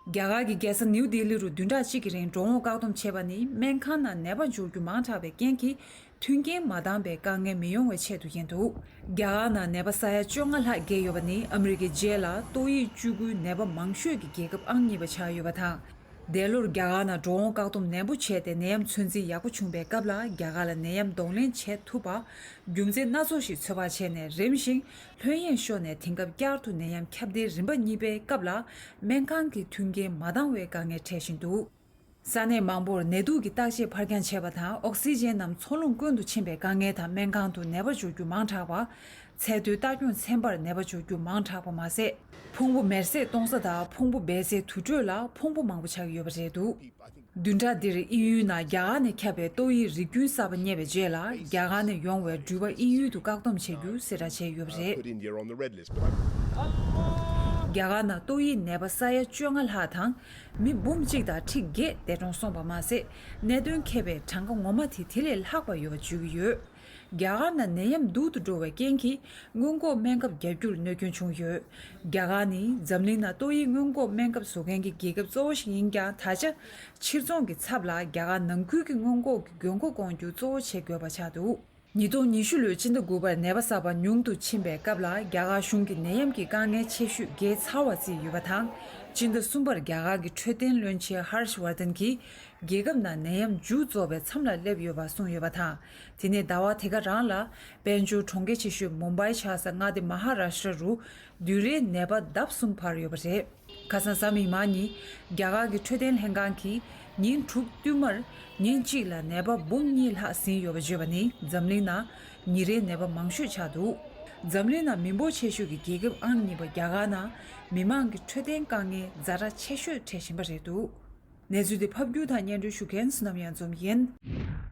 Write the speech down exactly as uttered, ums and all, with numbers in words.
རྒྱ་གར་གྱི་རྒྱལ་ས་ནིའུ་ལྡི་ལི་རུ་བདུན་ཕྲག་གཅིག་གི་རིང་འགྲོ་འོང་བཀག་སྡོམ་བྱས་པ་ནི་སྨན་ཁང་ནང་ནད་པ་འབྱོར་རྒྱུ་མང་དྲགས་པའི་རྐྱེན་གྱིས་མཐུན་རྐྱེན་མ་འདང་བའི་དཀའ་ངལ་མི་ཡོང་བའི་ཆེད་དུ་ཡིན་འདུག་རྒྱ་གར་ནང་ནད་པ་ས་ཡ་བཅོ་ལྔ་ལྷག་བརྒལ་ཡོད་པ་ནི་ཨ་མི་རི་ཀའི་རྗེས་ལ་ཏོག་དབྱིབས་བཅུ་དགུའི་ནད་པ་མང་ཤོས་ཀྱི་རྒྱལ་ཁབ་ཨང་གཉིས་པ་ཆགས་ཡོད་པ་དང་། འདས་ལོར་རྒྱ་གར་ནང་འགྲོ་འོང་བཀག་སྡོམ་ནན་པོ་བྱས་ཏེ་ནད་ཡམས་ཚོད་འཛིན་ཡག་པོ་བྱུང་བའི་སྐབས་ལ་རྒྱ་གར་ལ་ནད་ཡམས་གདོང་ལེན་བྱེད་ཐུབ་པ། རྒྱུ་མཚན་སྣ་ཚོགས་ཤིག་ཚོད་དཔག་བྱས་ནས་རིམ་བཞིན་ལྷོད་གཡེང་ཤོར་ནས་དེང་སྐབས་བསྐྱར་དུ་ནད་ཡམས་ཁྱབ་གདལ་རིམ་པ་གཉིས་པའི་སྐབས་ལ་སྨན་ཁང་གི་མཐུན་རྐྱེན་མ་འདང་བའི་དཀའ་ངལ་འཕྲད་བཞིན་འདུག་ས་གནས་མང་པོར་ནད་དུག་གི་བརྟག་དཔྱད་ཕར་འགྱངས་བྱས་པ་དང་ཨོག་སི་ཇན་ནམ་འཚོ་རླུང་ཀུན་ཏུ་ཕྱིན་པའི་དཀའ་ངལ་དང་སྨན་ཁང་དུ་ནད་པ་འབྱོར་རྒྱུ་མང་དྲགས་པ། ཚད་མཐོའི་ལྟ་སྐྱོང་ཚན་པར་ནད་པ་འབྱོར་རྒྱུ་མང་དྲགས་པ་མ་ཟད། ཕུང་པོ་མེར་སྲེག་གཏོང་ས་དང་ཕུང་པོ་སྦས་སའི་དུར་ཁྲོད་ལ་ཕུང་པོ་མང་པོ་ཆགས་ཀྱི་ཡོད་པ་རེད་འདུག་བདུན་ཕྲག་འདིར་དབྱིན་ཡུལ་ནང་རྒྱ་གར་ནས་ཁྱབ་པའི་ཏོག་དབྱིབས་རིགས་རྒྱུན་གསར་པ་རྙེད་པའི་རྗེས་ལ་རྒྱ་གར་ནས་ཡོང་བའི་འགྲུལ་པ་དབྱིན་ཡུལ་དུ་བཀག་སྡོམ་བྱེད་རྒྱུ་གསལ་བསྒྲགས་བྱས་ཡོད་པ་རེད། རྒྱ་གར་ནང་ཏོག་དབྱིབས་ནད་པ་ས་ཡ་བཅོ་ལྔ་ལྷག་དང་མི་འབུམ་གཅིག་དང་ཁྲི་བརྒྱད་འདས་གྲོངས་སོང་བ་མ་ཟད་གནད་དོན་འཁེལ་བའི་གྲངས་ཀ་ངོ་མ་དེ་དེ་ལས་ལྷག་པ་ཡོད་པ་བརྗོད་ཀྱི་ཡོད། རྒྱ་གར་ནང་ནད་ཡམས་སྡུག་ཏུ་འགྲོ་བའི་རྐྱེན་གྱིས་སྔོན་འགོག་སྨན་ཁབ་བརྒྱབ་རྒྱུར་གནོད་སྐྱོན་བྱུང་ཡོད། རྒྱ་གར་ནི་འཛམ་གླིང་ནང་ཏོག་དབྱིབས་སྔོན་འགོག་སྨན་ཁབ་བཟོ་མཁན་གྱི་རྒྱལ་ཁབ་གཙོ་བོ་ཞིག་ཡིན་ཀྱང་ད་ཆ་ཕྱིར་ཚོང་གི་ཚབ་ལ་རྒྱ་གར་ནང་ཁུལ་གྱི་སྔོན་འགོག་གི་དགོས་མཁོ་སྐོང་རྒྱུ་གཙོ་བོ་བྱེད་དགོས་པ་ཆགས་འདུག་ཉིས་སྟོང་ཉི་ཤུ་ལོའི་སྤྱི་ཟླ་དགུ་པར་ནད་པ་གསར་པ་ཉུང་དུ་ཕྱིན་པའི་སྐབས་ལ་རྒྱ་གར་གཞུང་གིས་ནད་ཡམས་ཀྱི་དཀའ་ངལ་ཆེ་ཤོས་བརྒལ་ཚར་བ་བརྩིས་ཡོད་པ་དང་། སྤྱི་ཟླ་གསུམ་པར་རྒྱ་གར་གྱི་འཕྲོད་བསྟེན་བློན་ཆེན་ཧར་ཤ་ཝར་དན་གྱིས་རྒྱལ་ཁབ་ནང་ནད་ཡམས་མཇུག་རྫོགས་པའི་མཚམས་ལ་སླེབས་ཡོད་པ་གསུངས་ཡོད་པ་དང་། དེ་ནས་ཟླ་བ་དེ་ག་རང་ལ་དཔལ་འབྱོར་གྲོང་ཁྱེར་ཆེ་ཤོས་མུམ་བྷའི་ཆགས་ས་མངའ་སྡེ་མ་ཧཱ་རཱ་ཤྲ་རུ་བདུན་རེའི་ནད་པ་ལྡབ་གསུམ་འཕར་ཡོད་པ་རེད། ཁ་སང་གཟའ་མིག་དམར་ཉིན་རྒྱ་གར་གྱི་འཕྲོད་བསྟེན་ལྷན་ཁང་གིས་ཉིན་དྲུག་བསྟུད་མར་ཉིན་གཅིག་ལ་ནད་པ་འབུམ་གཉིས་ལྷག་ཟིན་ཡོད་པ་བརྗོད་པ་ནི་འཛམ་གླིང་ནང་ཉིན་རེའི་ནད་པ་མང་ཤོས་ཆགས་འདུག་འཛམ་གླིང་ནང་མི་འབོར་ཆེ་ཤོས་ཀྱི་རྒྱལ་ཁབ་ཨང་གཉིས་པ་རྒྱ་གར་ནང་མི་མང་གི་འཕྲོད་བསྟེན་དཀའ་ངལ་ཛ་དྲག་ཆེ་ཤོས་འཕྲད་བཞིན་པ་རེད་འདུག་གནས་ཚུལ་འདི་ཕབ་སྒྱུར་དང་སྙན་སྒྲོན་ཞུ་མཁན་བསོད་ནམས་གཡང་འཛོམས་ཡིན།